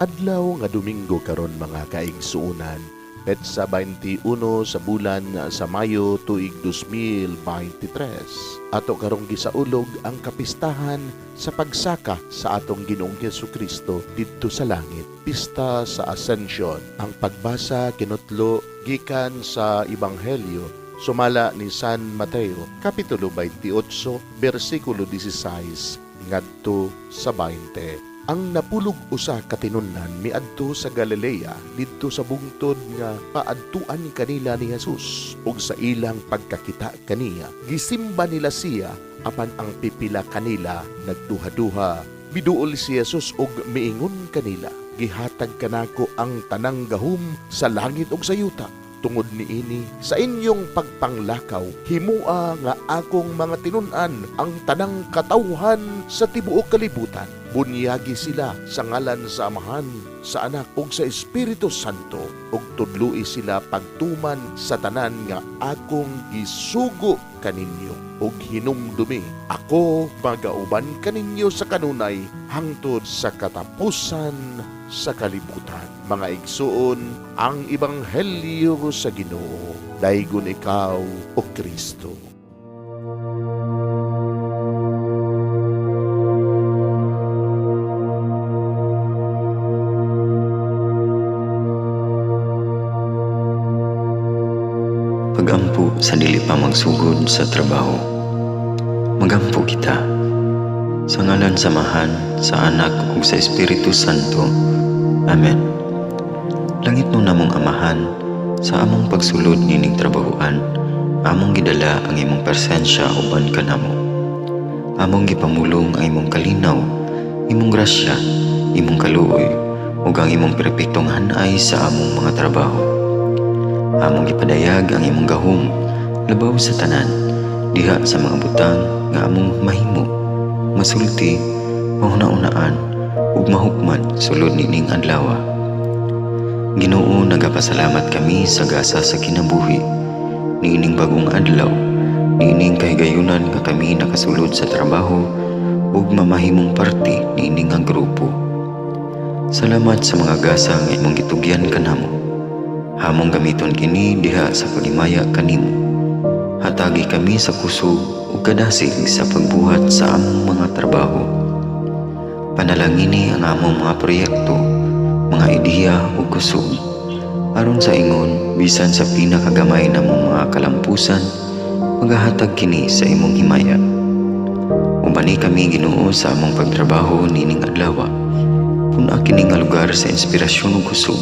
Adlaw nga Domingo karon, mga kaigsuonan, petsa 21 sa bulan sa Mayo, tuig 2023. Ato karong gisaulog ang kapistahan sa pagsaka sa atong Ginoong Hesus Kristo didto sa langit, pista sa Ascension. Ang pagbasa kinutlo gikan sa Ebanghelyo sumala ni San Mateo, Kapitulo 28, bersikulo 16 ngadto sa 20. Ang 11 ka tinun-an miadto sa Galilea, didto sa bungtod nga paadtuan kanila ni Jesus. Ug sa ilang pagkakita kaniya, gisimba nila siya, apan ang pipila kanila nagduha-duha. Miduol si Jesus ug miingon kanila, "Gihatag kanako ang tanang gahom sa langit ug sa yuta. Tungod niini, sa inyong pagpanglakaw, himua nga akong mga tinun-an ang tanang katawhan sa tibuok kalibutan. Bunyagi sila sa ngalan sa Amahan, sa Anak ug sa Espiritu Santo, ug tudloi sila pagtuman sa tanan nga akong gisugo kaninyo. Ug hinumdumi, ako magauban kaninyo sa kanunay hangtod sa katapusan sa kalibutan." Mga igsuon, ang ebanghelyo sa Ginoo. Daygon ikaw, O Kristo. Pagampo sa dili pa magsugod sa trabaho. Magampo kita. Sa ngalan sa Amahan, sa Anak ug sa Espiritu Santo. Amen. Langitnon namong Amahan, sa among pagsulod nining trabahoan, among gidala ang imong presensya uban kanamo. Among gipamulong ang imong kalinaw, imong grasya, imong kaluoy, ug ang imong perpektong hanay sa among mga trabaho. Among gipadayag ang imong gahom labaw sa tanan diha sa mga butang nga among mahimo, masulti, mahuna-unaan ug mahukman sulod nining adlaw. Ginoo, nagapasalamat kami sa gasa sa kinabuhi niining bagong adlaw, niining kahigayunan nga kami nakasulod sa trabaho ug mamahimong parte niini nga grupo. Salamat sa mga gasa nga imong gitugyan kanamo. Among gamiton kini diha sa paghimaya kanimo. Hatagi kami sa kusog ug kadasig sa pagbuhat sa among mga trabaho. Panalangini ang among mga proyekto, mga ideya ug kusog. Aron sa ingon, bisan sa pinakagamay namong mga kalampusan, magahatag kini sa imong himaya. Ubani kami, Ginoo, sa among pagtrabaho nining adlaw. Pun-a kini nga lugar sa inspirasyon ug kusog.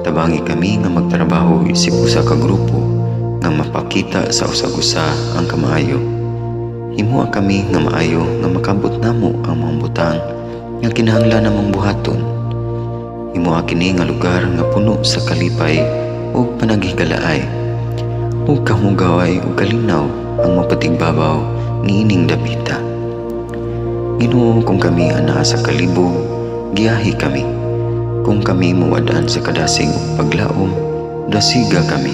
Tabangi kami nga magtrabaho isip usa ka grupo nga mapakita sa usag-usa ang kamaayo. Himoa kami nga maayo nga makabot namo ang mga butang nga kinahanglan namong buhaton. Himoa kini nga lugar nga puno sa kalipay ug panaghigalaay. Ug kahugaway ug kalinaw ang mapatigbabaw niining dapita. Ginoo, kung kami anaa sa kalibog, giyahi kami. Kung kami mawad-an sa kadasig ug paglaom, dasiga kami.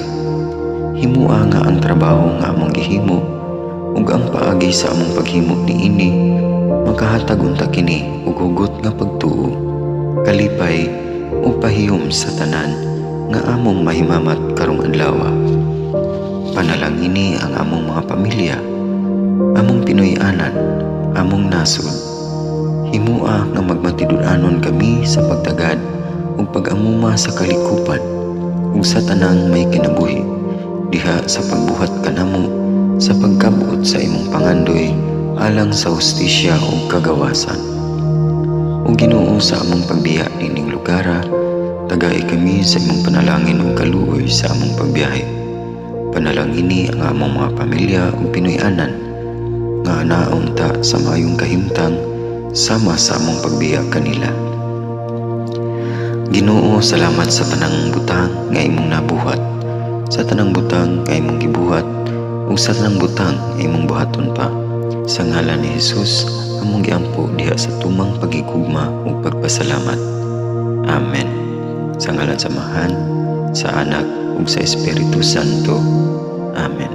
Himoa nga ang trabaho nga among gihimo ug ang paagi sa among paghimo niini makahatag unta kini og hugot nga pagtuo, kalipay ug pahiyom sa tanan nga among mahimamat karong adlaw. Panalangini ang among mga pamilya, among Pinoy-anan, among nasod. Himoa nga magmatinud-anon kami sa pagtagad ug pag-amuma sa kalikupan ug sa tanang may kinabuhi diha sa pagbuhat kanamo sa pagkabot sa imong pangandoy alang sa hustisya ug kagawasan. O Ginoo, sa among pagbiya nining lugara, tagai kami sa imong panalangin ug kaluoy sa among pagbiyahe. Panalangini ang among mga pamilya ug Pinoy-anan nga anaon ta sa maayong kahimtang sama sa among pagbiya kanila. Ginoo, salamat sa tanang butang nga imong nabuhat, sa tanang butang nga imong gibuhat, ug sa tanang butang nga imong buhaton pa. Sa ngalan ni Jesus, among giampo diha sa tumang pagigugma ug pagpasalamat. Amen. Sa ngalan sa Amahan, sa Anak ug sa Espiritu Santo. Amen.